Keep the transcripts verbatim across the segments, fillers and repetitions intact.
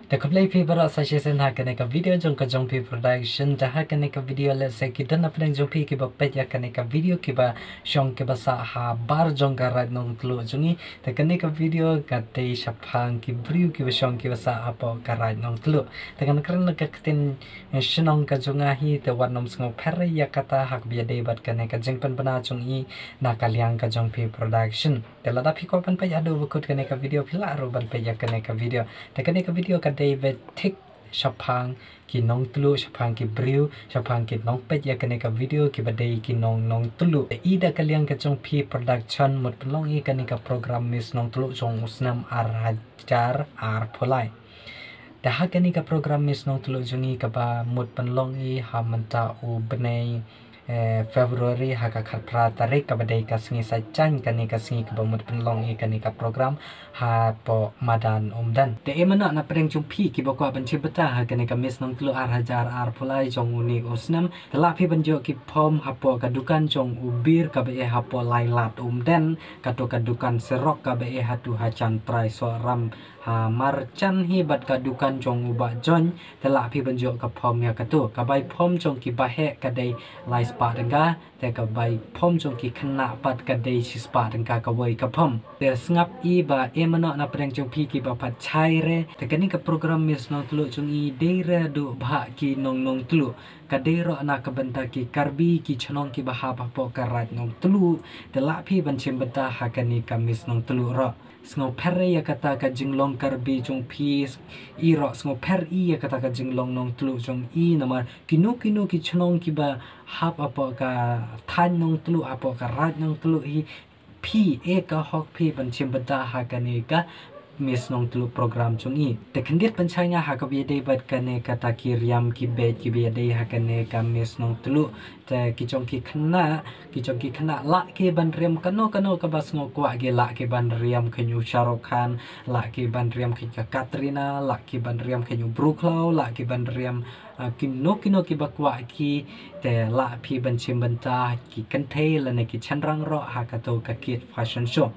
Te khublei phi baroh sa shisien ha kane ka video jong ka Jong Phi Production. Te ha kane ka video lehse ki don na pdeng jong phi kiba peit ïa kane ka video kiba shong kiba sah ha bar jong ka Raid Nongtluh jong ngi. Te kane ka video ka dei shaphang ki briew kiba shong kiba sah hapoh ka Raid Nongtluh. Te ngan kren na ka ktien shnong ka jong nga hi, te wat nym sngewpher ïa kata ha kaba ïadei bad kane ka jingpynbna jong i na ka liang ka Jong Phi Production. Te lada phi kwah ban peit haduh ba kut kane ka video, phi lah ruh ban peit ïa kane ka video. Te kane ka video ka dei beit thik shaphang ki Nongtluh, shaphang ki briew, shaphang ki nongpeit ïa kane ka video kiba dei ki nong Nongtluh. Te i da ka liang ka Jong Phi Production mut pynlong i kane ka program Miss Nongtluh jong u snem ar hajar arphew lai. Te ha kane ka program Miss Nongtluh jong i kaba mut pynlong i ha mynta u bnai eh, February ha ka khatphra tarik kaba dei ka sngi Saitjaiñ kane ka sngi kaba mut pynlong i kane ka program hapoh madan Umden. Te e mano na pdeng jong phi kiba kwah ban shim bynta ha kane ka Miss Nongtluh ar hajar arphew lai jong une u snem, te lah phi ban ïoh ki form hapoh ka dukan jong u Bir kaba e hapoh Lailad Umden, kato ka dukan Xerox kaba e hato ha Jan Trai Sohram ha Marjan hi bad ka dukan jong u Bah John, te lah phi ban ïoh ka form ïa kato. Ka bai form jong kiba heh ka dei lai spah tyngka, te ka bai form jong ki khynnah pat ka dei shi spah tyngka kawei ka form. Te sngap i ba e mano na pdeng jong phi kiba pat shai re. Te kane ka program Miss Nongtluh jong i dei re haduh bha ki nong Nongtluh. Ka dei ruh na ka bynta ki Karbi, ki chnong kiba hap hapoh ka Raid Nongtluh. Te lah phi ban shim bynta ha kane ka Miss Nongtluh ruh. Sngewpher ïa kata ka jinglong Karbi jong phi, i ruh sngewpher i ïa kata ka jinglong Nongtluh jong i, namar kino kino ki chnong kiba hap hapoh ka thaiñ Nongtluh, hapoh ka Raid Nongtluh hi, phi e ka hok phi ban shim bynta ha kane ka Miss Nongtluh program jong i. Te khyndiat pynshai nga ha kaba ïadei bad kane kata ki riam ki beit kiba ïadei ha kane ka Miss Nongtluh. Te ki jong ki khynnah, ki jong ki khynnah lah ki ban riam kano kano kaba sngew kwah ki, lah ki ban riam kheiñ u Shah Rukh Khan, lah ki ban riam kheiñ ka Katrina, lah ki ban riam kheiñ u Bru Khlaw, lah ki ban riam, ah, kino kino kiba kwah ki, te lah phi ban shim bynta ki kynthei lane ki shynrang ruh ha kato ka Kit Fashion Show.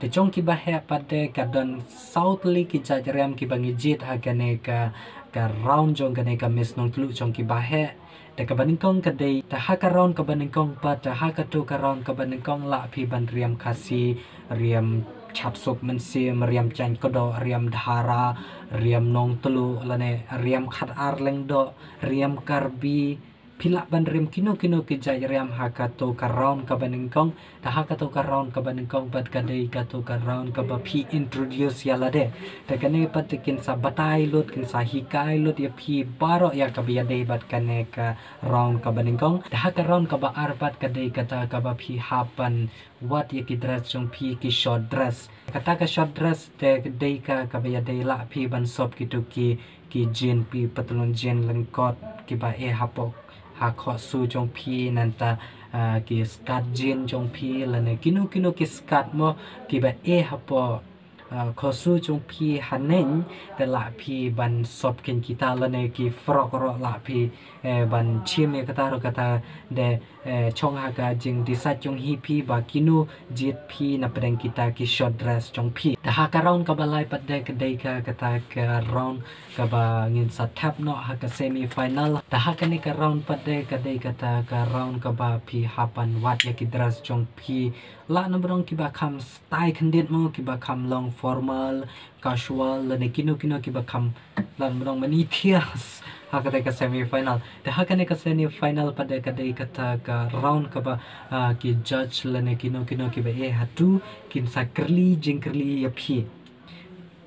Te jong kiba heh pat de ka don saw tylli ki jait riam kiba ngi jied ha kane ka, ka round jong kane ka Miss Nongtluh jong kiba heh. Te kaba nyngkong ka dei, te ha ka round kaba nyngkong pat, te ha kato ka round kaba nyngkong lah phi ban riam Khasi, riam Chatsuk Mynsiem, riam Jaiñ Kdoh, riam Dhara, riam Nongtluh, lane riam Khatar Lyngdoh, riam Karbi. Phi lah ban riam kino kino ki jait riam ha kato ka round kaba nyngkong. Te ha kato ka round kaba nyngkong pat ka dei kato ka round kaba phi introduce ïa lade. Te kane pat te kin sa batai lut, kin sa hikai lut ïa phi baroh ïa kaba ïadei bad kane ka round kaba nyngkong. Te ha ka round kaba ar pat ka dei kata kaba phi hap ban wad ïa ki dress jong phi, ki short dress. Kata ka short dress te dei ka kaba ïadei, lah phi ban sop kito ki, ki jean, phi patlun jean lyngkot kiba e hapoh ha khohsu jong phi, nangta, ah, ki skirt jean jong phi lane kino kino ki skirt mo kiba e hapoh, ah, khohsu jong phi haneng, te lah phi ban sop kheiñ kita lane ki frock ruh lah phi, eh, ban shim ïa kata ruh, kata de, eh, shong ha ka jingdecide jong hi phi ba kino jied phi na pdeng kita ki short dress jong phi. Te ha ka round kaba lai pat de ka dei ka kata ka round kaba ngin sa thep noh ha ka semi final. Te ha kane ka round pat de ka dei kata ka round kaba phi hap ban wad ïa ki dress jong phi. Lah namar dang kiba kham style khyndiat mo, kiba kham long formal, casual, lane kino kino kiba kham, lah namar dang mani thias ha kata ka semi final. Te ha kane ka semi final pat de ka dei kata ka round kaba, ah, ki judge lane kino kino kiba e hato kin sa kyrli jingkyrli ïa phi.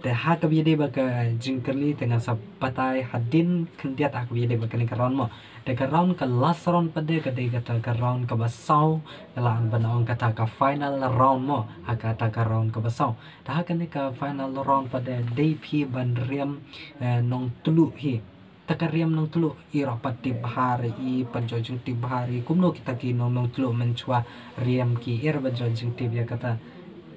Te ha kaba ïadei bad ka jingkyrli te ngan sa batai hadien khyndiat ha kaba ïadei bad kane ka round mo. Te ka round ka last round pat de ka dei kata ka round kaba saw, ka lah ban ong kata ka final round mo, ha kata ka round kaba saw. Te ha kane ka final round pat de dei phi ban riam, eh, Nongtluh hi. Te ka riam Nongtluh i ruh pat tip bha re i, pynjot jingtip bha re i, kumno kita ki nong Nongtluh mynshuwa riam ki, i ruh pynjot jingtip ïa kata.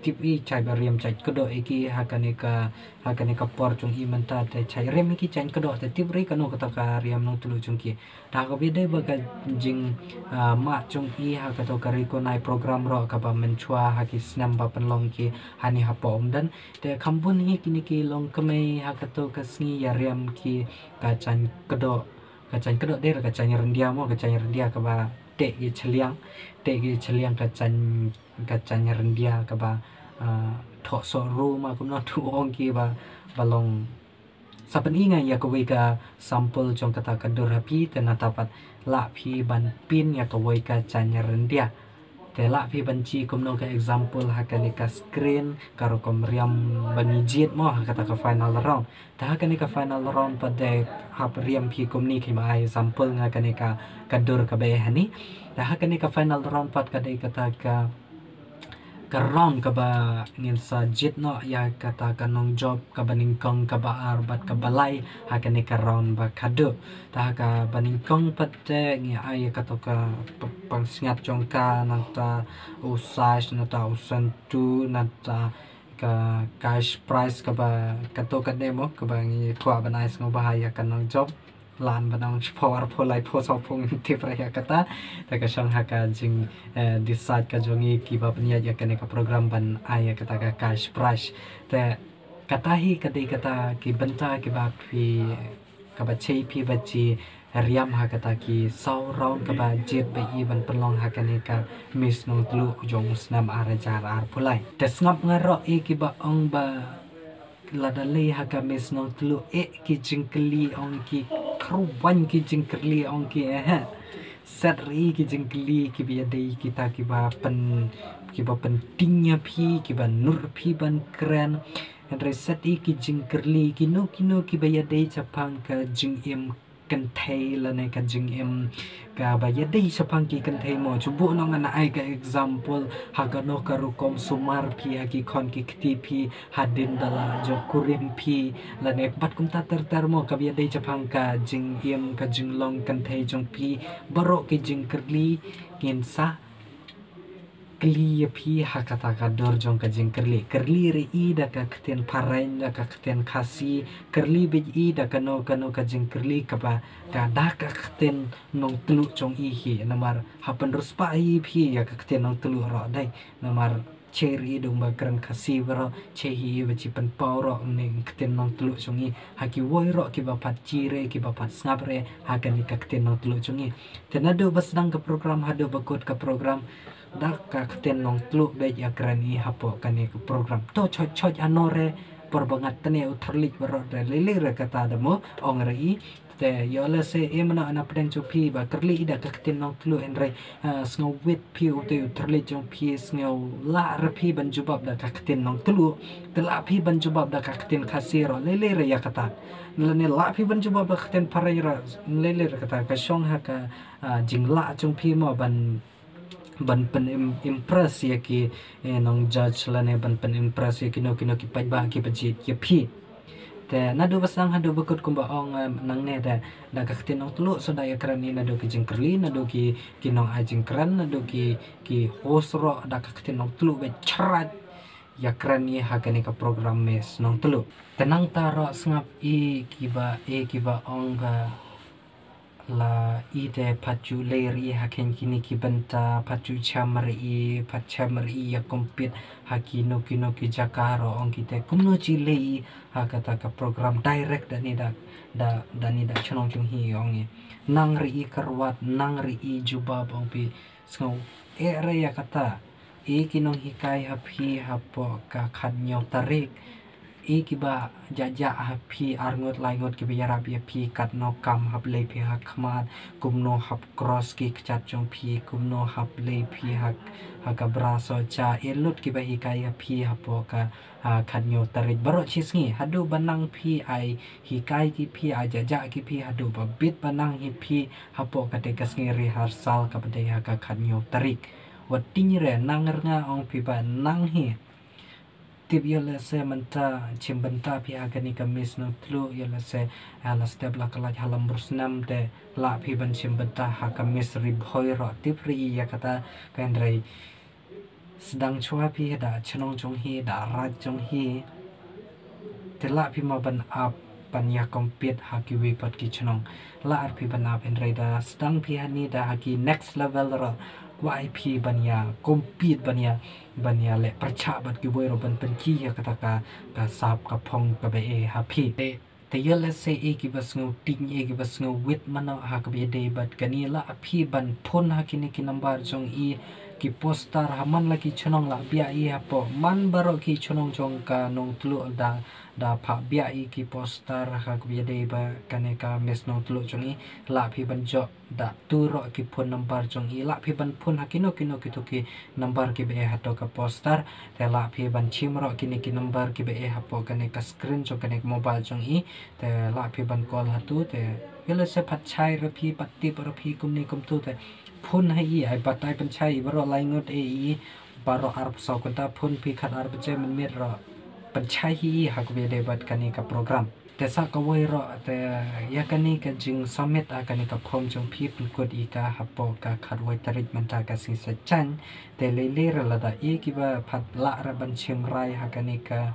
tip i chai ba riam chai kdoh i ki ha kane ka, ha kane ka por jong i mynta te chai riam i ki chai kdoh te tip ri kano kata ka riam nongtluh jong ki. Ta ka bide ba ka jing, ah, ma jong i ha kato ka Ri Khun Ai program ro kaba mynchwa ha ki snem ba pynlong ki hani hapoh Umden. Te kham bun hi kini ki longkmie ha kato ka sngi ïa riam ki ka chai kdoh, ka chai kdoh de ka chai ryndia mo, ka chai ryndia kaba teh ki chliang, teh ki chliang ka chai, ka chai ryndia kaba, ah, thoh soh ru ma kumno tu ong ki ba, ba long. Sa pyni nga ïa kawei ka sample jong kata ka dur ha phi te nata pat lah phi ban pyn ïa kawei ka chai ryndia. Te lah phi ban chi kumno ka example ha kane ka screen ka rukom riam ba ngi jied mo ha kata ka final round. Te ha kane ka final round pat de hap riam phi kumne ki ma ai example nga kane ka, ka dur kaba eh hani. Te ha kane ka final round pat ka dei kata ka, ka round kaba ngin sa jied noh ïa kata ka nongjop kaba nyngkong kaba ar bad kaba lai ha kane ka round ba khadduh. Te ha kaba nyngkong pat te ngi ai ïa kato ka p-, pansngiat jong ka nata u size nata u santu nata ka cash prize kaba kato ka dei mo kaba ngi kwah ban ai sngewbha ïa ka nongjop. Lah ban ong shiphew arphew laiphew sawphew ngim tip re ïa kata. Te ka shong ha ka jing, eh, decide ka jong ngi kiba pynïaid ïa kane ka program ban ai ïa kata ka cash prize. Te kata hi ka dei kata ki bynta kiba phi kaba chei phi ba chi riam ha kata ki saw round kaba jied ba i ban pynlong ha kane ka Miss Nongtluh jong u snem ar hajar arphew lai. Te sngap nga ro i kiba ong ba lada lei ha ka Miss Nongtluh eh ki jingkylli ong ki kyrwan ki jingkylli ong ki eh. Set ri ki jingkylli kiba ïadei kita kiba pyn, kiba pynting ïa phi kiba nur phi ban kren. Hynrei set i ki jingkylli kino kino kiba ïadei shaphang ka jingim kynthei lane ka jingim kaba ïadei shaphang ki kynthei mo. Shu buh noh ngan ai ka example ha kano ka rukom sumar phi ha ki khon ki kti phi hadien da la jong kurim phi lane bad kumta ter ter mo kaba ïadei shaphang ka jingim ka jinglong kynthei jong phi baroh ki jingkylli ngin sa kylli ïa phi ha kata ka dur jong ka jingkylli. Kylli ri i da ka ktien phareng da ka ktien Khasi, kylli beit i da kano kano ka jingkylli kaba ka da ka ktien Nongtluh jong i hi. Namar ha pynrus pa i phi ïa ka ktien Nongtluh ro dei. Namar che ri i dong ba kren Khasi baroh, che hi i ba chi pynpaw ro ne ktien Nongtluh jong i. Ha ki woi ro kiba pat chi re kiba pat sngap re ha kane ka ktien Nongtluh jong i. Te naduh ba sdang ka program haduh ba kut ka program da ka ktien Nongtluh beit ïa kren i hapoh kane ka program. To choj choj ano re por ba ngat tne u thrlik baroh re lili re kata da mo ong re i. Te ïoh lehse i mano na pdeng jong phi ba kylli i da ka ktien Nongtluh hynrei, ah, sngewwit phi u te u thrlik jong phi sngew lah re phi ban jubab da ka ktien Nongtluh. Te lah phi ban jubab da ka ktien Khasi ro lili re ïa kata. Lane lah phi ban jubab da ka ktien phareng ro lili re kata ka shong ha ka, ah, jinglah jong phi mo ban ban pyn im-, impress ïa ki, eh, nong judge lane ban pyn impress ïa kino kino ki paidbah kiba jied ïa phi. Te naduh ba sdang haduh ba kut kumba ong, eh, nangne te da ka ktien Nongtluh shu da ïa kren i naduh ki jingkylli naduh ki, ki nong ai jingkren naduh ki, ki host ro da ka ktien Nongtluh ba chrat ïa kren i ha kane ka program Miss Nongtluh. Te nangta ro sngap i kiba, i kiba ong ba la i te pat ju lei ri i ha khein kine ki bynta pat ju cham ri i pat cham ri i ïa compete ha kino kino ki jaka ro ong ki te kumno chi lei i ha kata ka program direct da ni da, da, da ni da chnong chung hi ong i nang ri i kyrwat nang ri i jubab ong phi sngew eh re ïa kata. I ki nonghikai ha phi hapoh ka khatñiew tarik. I kiba jah jah ha phi arngut laingut kiba ïarap ïa phi katno kam hap lei phi ha khmat kumno hap cross ki kjat jong phi kumno hap lei phi ha, ha ka bra soh cha i lut kiba hikai ha phi hapoh ka, ah, khatñiew tarik baroh shi sngi haduh ba nang phi ai hikai ki phi ai jah jah ki phi haduh ba bit ba nang hi phi hapoh kata ka sngi rehearsal kaba dei ha ka khatñiew tarik. Wat ting re nang rnga ong phi ba nang hi. Tip ïa lehse mynta chim bynta phi ha kane ka Miss Nongtluh ïa lehse, ah, la step la ka lait ha lam bur snem te lah phi ban chim bynta ha ka Miss Ri Bhoi ro tip ri ïa kata ka hynrei Sdang shuwa phi da chnong jong hi, da raj jong hi. Te lah phi ma ban ap ban ïa compete ha kiwei pat ki chnong. Lah ar phi ban ap, hynrei da sdang phi hani da ha ki next level ruh kwah ai phi ban ïa compete, ban ïa, ban ïa leh pyrshah bad kiwei ruh ban pynkhih ïa kata ka, ka sap ka phong kaba eh ha phi. Te, te ïa lehse eh kiba sngew tieng, eh kiba sngew wit mano ha kaba ïadei bad kane, lah phi ban phone ha kine ki number jong i, ki poster ha man la ki chnong lah biah i hapoh man baroh ki chnong jong ka Nongtluh da, da phah biah i ki poster ha kaba ïadei bad kane ka Miss Nongtluh jong i, lah phi ban jot da tu ruh ki phone number jong i, lah phi ban phone ha kino kino kito ki number kiba eh hato ka poster. Te lah phi ban shim ruh kine ki number kiba eh hapoh kane ka screen jong kane ka mobile jong i. Te lah phi ban call hatu, te ïa lehse pat shai ruh phi, pat tip ruh phi kumne kumtu, te phone ha i, ai batai pynshai i baroh lai ngut, eh i baroh arphew saw kynta, phone phi khat ar baje mynmiet ruh pynshai hi i ha kaba ïadei bad kane ka program. Te sa kawei ruh, te ïa kane ka jingsubmit ha kane ka form jong phi pynkut i ka hapoh ka khatwei tarik mynta ka sngi Saitjaiñ. Te lei lei ruh lada i kiba pat lah ruh ban shim rai ha kane ka,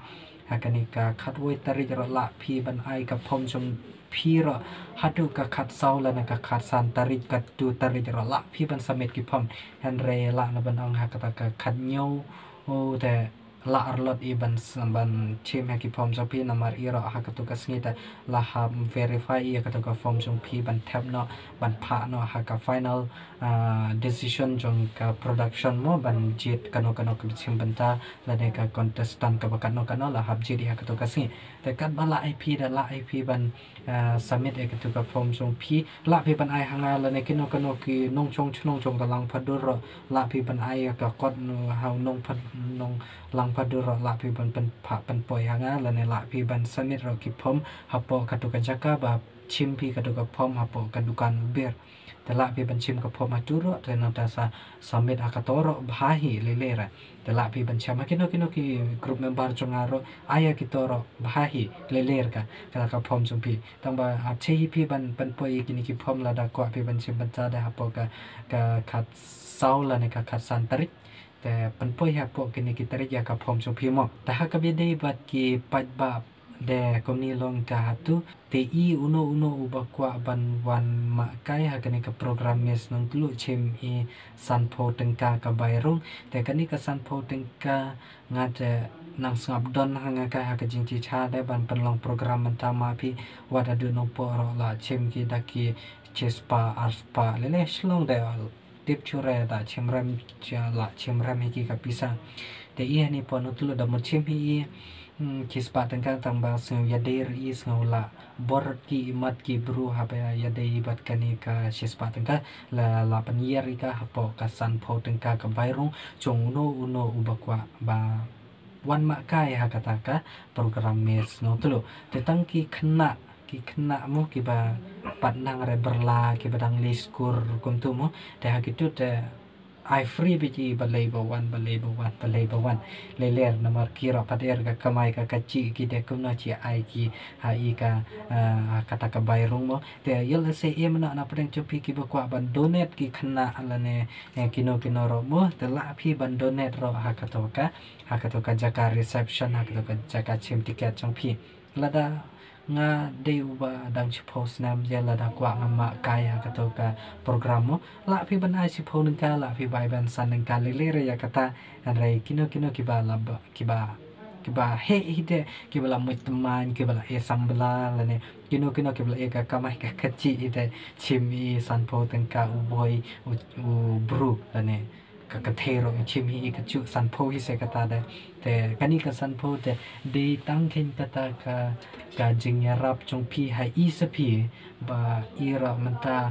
ha kane ka khatwei tarik ruh lah phi ban ai ka form jong phi ruh haduh ka khatsaw lane ka khatsan tarik, katu tarik ruh lah phi ban submit ki form. Hynrei lah na ban ong ha kata ka khathynñiew, oh, te lah arlot i ban s-, ban shim ha ki form jong phi, namar i ruh ha katu ka sngi te lah hap verify i ha katu ka form jong phi ban thep noh, ban phah noh ha ka final, ah, decision jong ka production mo, ban jied kano kano ka shim bynta lane ka contestant kaba kano kano lah hap jied i ha katu ka sngi. Te katba lah ai phi, da lah ai phi ban ah, submit ïa katu ka form jong phi, lah phi ban ai ha nga lane kino kino ki nongshong shnong jong ka Langphadur ruh lah phi ban ai ïa ka kot nong ha nong pha-, nong Langphadur ruh lah phi ban pyn-, pha-, pynpoi ha nga lane lah phi ban submit ruh ki form hapoh katu ka jaka ba shim phi katu ka form hapoh ka dukan U Bir. Te lah phi ban shim ka form hatu ruh, te nangta sa submit ha kato ruh bha hi lei lei re. Te lah phi ban shim ha kino kino ki group member jong nga ruh, ai ha kito ruh bha hi lei lei re ka, ka, ka form jong phi. Tang ba hap shei hi phi ban, ban pynpoi ïa kine ki form lada kwah phi ban shim bynta da hapoh ka, ka khatsaw lane ka khatsan tarik. Te pynpoi hapoh kine ki tarik ïa ka form jong phi mo. Te ha kaba ïadei bad ki paidbah, de kumne long ka hatu. Te i uno uno uba kwah ban wan mahkai ha kane ka program Miss Nongtluh, shim i sanphew tyngka ka bai rung. Te kane ka sanphew tyngka nga te nang sngap don ha nga ka, ha ka jingshai de ban pynlong program mynta ma phi, wat haduh Nongpoh ruh lah shim ki da ki shispah arspah lei lei shlong de. Tip shuh re, da shim rem, sha-, lah shim rem hi ki ka pisa. Te i hani hapoh Nongtluh da mut shim hi i, hmm, shispah tyngka, tang ba sngew ïadei re i, sngew lah bor ki imat ki bru haba ïadei bad kane ka shispah tyngka. La, lah pynïar i ka hapoh ka sanphew tyngka ka bai rung jong uno uno uba kwah ba wan mahkai ha kata ka program Miss Nongtluh. Te tang ki khynnah, ki khynnah mo kiba pat nang re byrla, kiba dang leit skul kumtu mo. Te ha kitu te ai free beit i, balei ba wan, balei ba wan, balei ba wan. Lei lei re namar ki ruh pat er ka kamai ka kajih, ki de kumno shi ai ki ha i ka, ah, kata ka bai rung mo. Te ïa lehse i mynno na pdeng jong phi kiba kwah ban donate ki khynnah lane, eh, kino kino ruh mo, te lah phi ban donate ruh ha kato ka, ha kato ka jaka reception, ha kato ka jaka shim tiket jong phi. Lada nga dei uba dang shiphew snem, ïa lada kwah nga mahkai ha kato ka program mo, lah phi ban ai shiphew tyngka, lah phi bai ban san tyngka lei lei re ïa kata. Hynrei kino kino kiba lah ba, kiba, kiba heh hi de, kiba lah mut thymmai, kiba lah ïa samla lane kino kino kiba lah ïa ka kamai ka kajih hi de, shim i sanphew tyngka u bhoi, u, u bru lane ka kynthei ruh shim hi i kajuh, sanphew hi se kata de. Te kane ka sanphew te dei tang kheiñ kata ka, ka jingïarap jong phi ha i sa phi, ba i ruh mynta,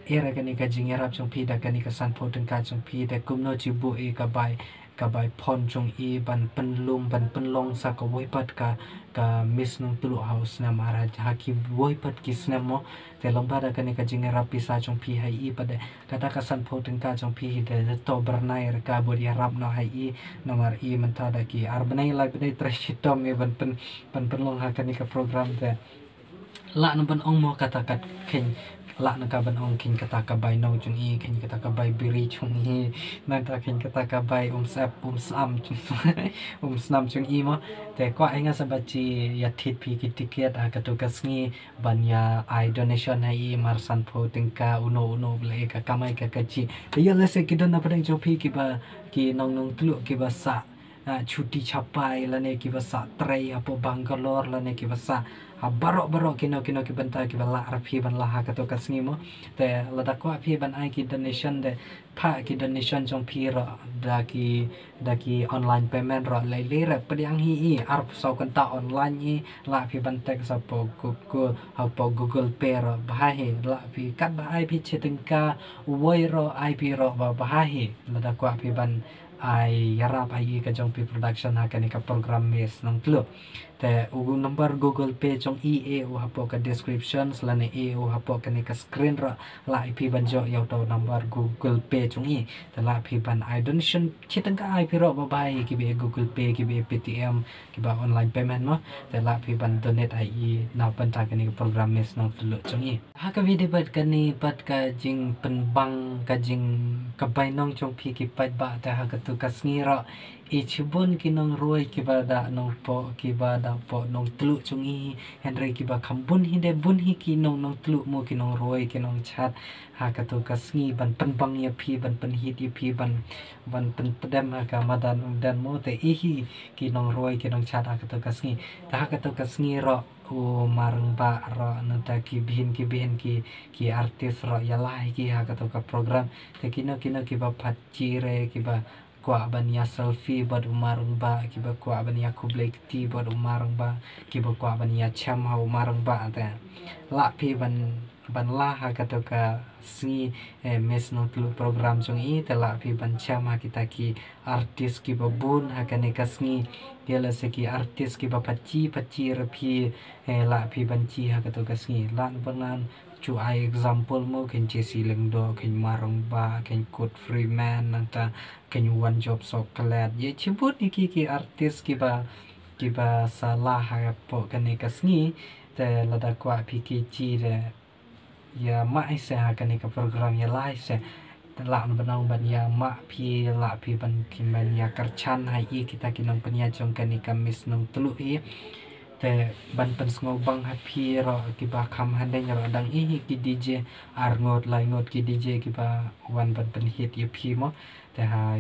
i ruh kane ka jingïarap jong phi da kane ka sanphew tyngka jong phi, te kumno shi buh i ka bai, ka bai phone jong i ban pynlum, ban pynlong sa kawei pat ka, ka Miss Nongtluh ha u snem ar hajar, ha kiwei pat ki snem mo. Te lyngba da kane ka jingïarap pisa jong phi ha i pat de, kata ka sanphew tyngka jong phi hi de, de to byrnai re ka bud ïarap noh ha i, namar i mynta da ki ar bnai lai bnai trei shitom i ban pyn, ban pynlong ha kane ka program te. Lah na ban ong mo kata kat kheiñ, Lah na ka ban ong khein kata ka bai nong jong i, khein kata ka bai biri jong i, nangta khein kata ka bai um sep, um snam jong, um snam jong i mo. Te kwah hi nga sa ba chi ïa thied phi ki tiket ha kato ka sngi ban ïa ai donation ha i mar sanphew tyngka, uno uno ba la e ka kamai ka kajih. Te ïa lehse ki don na pdeng jong phi kiba, ki nong nongtluh kiba sah ah, chuti chapai lane kiba sah trei hapoh Bangalore lane kiba sah ha baroh baroh kino kino ki bynta kiba lah ruh phi ban lah ha kato ka sngi mo. Te lada kwah phi ban ai ki donation te phah ki donation jong phi ruh da ki, da ki online payment ruh, lei lei ruh pdiang hi i arphew saw kynta online i, lah phi ban text hapoh Google, hapoh Google Pay ruh bha hi, lah phi katba ai phi shi tyngka uwei ruh ai phi ruh ba bha hi. Lada kwah phi ban ai ïarap ha i ka jong phi production ha kane ka program Miss Nongtluh. Te u number Google Pay jong i e u hapoh ka description lane e u hapoh kane ka screen ruh, lah i phi ban joh ïa uto number Google Pay jong i. Te lah phi ban ai donation shi tyngka ai phi ruh ba bha hi, kiba e Google Pay, kiba e Paytm, kiba online payment mo. Te lah phi ban donate ha i na bynta kane ka program Miss Nongtluh jong i. Ha ka video bad kane bad ka jingpynbang ka jing, ka bainong jong phi ki paidbah, te ha kato ka sngi ruh i shibun ki nongrwai kiba da nongpoh, kiba da poh nongtluh jong i, hynrei kiba kham bun hi de, bun hi ki nong nongtluh mo, ki nongrwai ki nongchat ha kato ka sngi ban pynbang ïa phi, ban pynhiar ïa phi, ban, ban pyntdem ha ka madan umden mo. Te i hi ki nongrwai ki nongchat ha kato ka sngi. Te ha kato ka sngi ruh u marangbah ruh nangta ki bhin ki bhin ki, ki artist ruh ïa lah hi ki ha kato ka program. Te kino kino kiba phat chi re kiba kwah ban ïa selfie bad u marangbah, kiba kwah ban ïa khublei kti bad u marangbah, kiba kwah ban ïa chem ha u marangbah, te lah phi ban, ban lah ha kato ka sngi eh, Miss Nongtluh program jong i, te lah phi ban chem ha kita ki artist kiba bun ha kane ka sngi. Ïa lehse ki artist kiba phat chi phat chi ruh phi eh, lah phi ban chi ha kato ka sngi. Lah ban ngan chu ai example mo, khein Jessie Lyngdoh, khein Marangbah, khein Kut Freeman, nangta khein Wan Job Soklet. Ïa shibun hi ki, ki artist kiba, kiba sa lah hapoh kane ka sngi. Te lada kwah phi ki chi de ïa mah hi se ha kane ka program, ïa lah hi se. Te lah ban ong ban ïa mah phi, lah phi ban, khein ban ïa kyrchan ha i kita ki nongpynïaid jong kane ka Miss Nongtluh hi. Te ban pynsngewbang ha phi ruh kiba kham haneng ruh, dang i hi ki DJ ar ngut lai ngut ki DJ kiba wan ban pynhit ïa phi mo. Te ha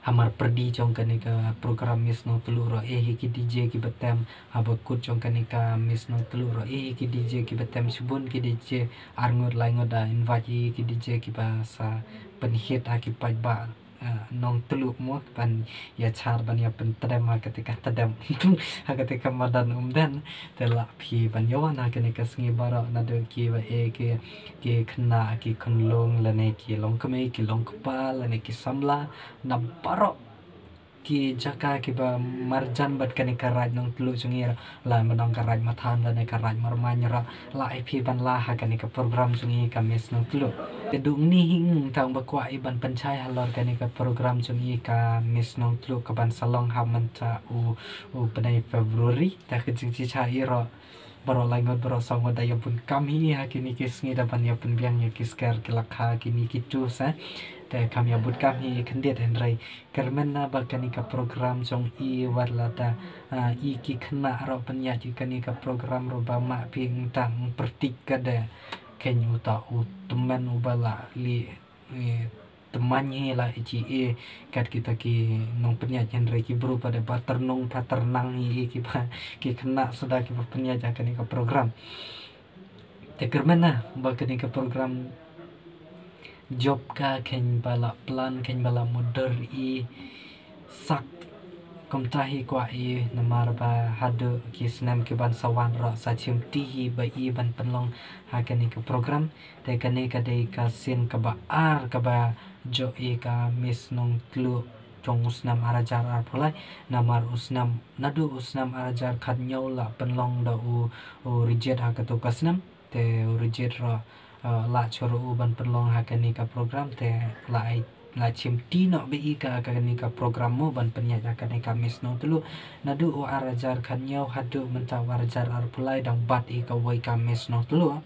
hamar pyrdi jong kane ka program Miss Nongtluh ruh i hi ki DJ kiba tem, haba kut jong kane ka Miss Nongtluh ruh i hi ki DJ kiba tem, shibun ki DJ ar ngut lai ngut, da invite i ki DJ kiba sa pynhit ha ki paidbah eh, nongtluh mo, ban ïa char, ban ïa pyntdem ha kata ka tdem, ha kata ka madan umden. Te lah phi ban ïa wan ha kane ka sngi baroh, naduh kiba e ki, ki khynnah ki khunlung lane ki longkmie ki longkpa lane ki samla na baroh ki jaka kiba marjan bad kane ka Raid Nongtluh jong i ruh, lah ban ong ka Raid Mathan lane ka Raid Marmain ruh, lah i phi ban lah ha kane ka program jong i ka Miss Nongtluh. Te duh mynne hi ngin tang ba kwah i ban pynshai halor kane ka program jong i ka Miss Nongtluh kaban sa long ha mynta u, u bnai February. Te ka jingshisha i ruh baroh lai ngut baroh saw ngut da ïa bun kam hi ha kine ki sngi, da ban ïa pynbiang ïa ki skier ki lakha kine ki tours eh. Te kam ïa bun kam hi khyndiat, hynrei kyrmen na ba kane ka program jong i, wat lada ah, i ki khynnah ruh pynïaid ïa kane ka program ruh, ba mah phi ngin tang pyrthik ka de, khein uta u tymmen uba la leh eh, tymmen hi la i chi i kat kita ki nongpynïaid, hynrei ki bru pat de ba tyrnung pat tyrnang hi kiba, ki khynnah suda kiba pynïaid ha kane ka program. Te kyrmen na ba kane ka program jop ka khein ba la plan, khein ba la mudui i sak kumta hi kwah i, namar ba haduh ki snem kiban sa wan ruh sa chimti hi ba i ban pynlong ha kane ka program. Te kane ka dei ka sien kaba ar kaba jop i ka Miss Nongtluh jong u snem ar hajar arphew lai. Namar u snem, naduh u snem ar hajar khathynñiew la pynlong da u, u Rijit ha kato ka snem. Te u Rijit ruh, eh, la shu ruh u ban pynlong ha kane ka program, te la ai la chim ti noh ba i ka kane ka program mo ban pynïaid ïa kane ka Miss Nongtluh. Naduh u ar hajar khatñiew haduh mynta u ar hajar arphew lai dang bat i kawei ka Miss Nongtluh.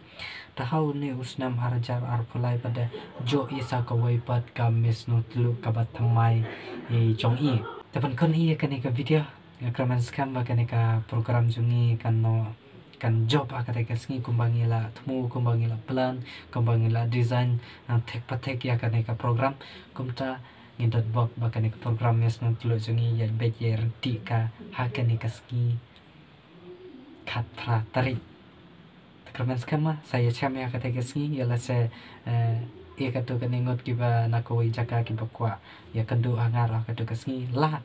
Te ha une u snem ar hajar arphew lai pat da jop i sa kawei pat ka Miss Nongtluh kaba thymmai i jong i. Te ban khot ïa kane ka video nga kyrmen skhem ba kane ka program jong i kan no kan jop ha kata ka sngi kumba ngi la thmu, kumba ngi la plan, kumba ngi la design, ah, thik pa thik ïa kane ka program. Kumta ngin don bok ba kane ka program Miss Nongtluh jong i ïa beit ïa rynti ka ha kane ka sngi khatphra tarik. Te kyrmen skhem ma sa ïa chem ïa kata ka sngi ïa lehse, eh, ïa katu kane ngut kiba na kawei jaka kiba kwah ïa kynduh hangne ha katu ka sngi la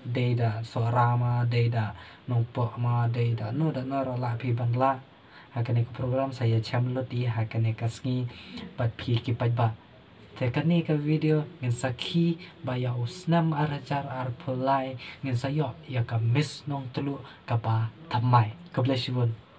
dei da Sohra ma, dei da Nongpoh ma, dei da no da no ruh la phi ban la ha kane ka program sa ïa chem lut i ha kane ka sngi bad phi ki paidbah. Te kane ka video ngin sakhi ba ïa u snem ar hajar arphew lai ngin sa ïoh ïa ka Miss Nongtluh kaba thymmai. God bless you all.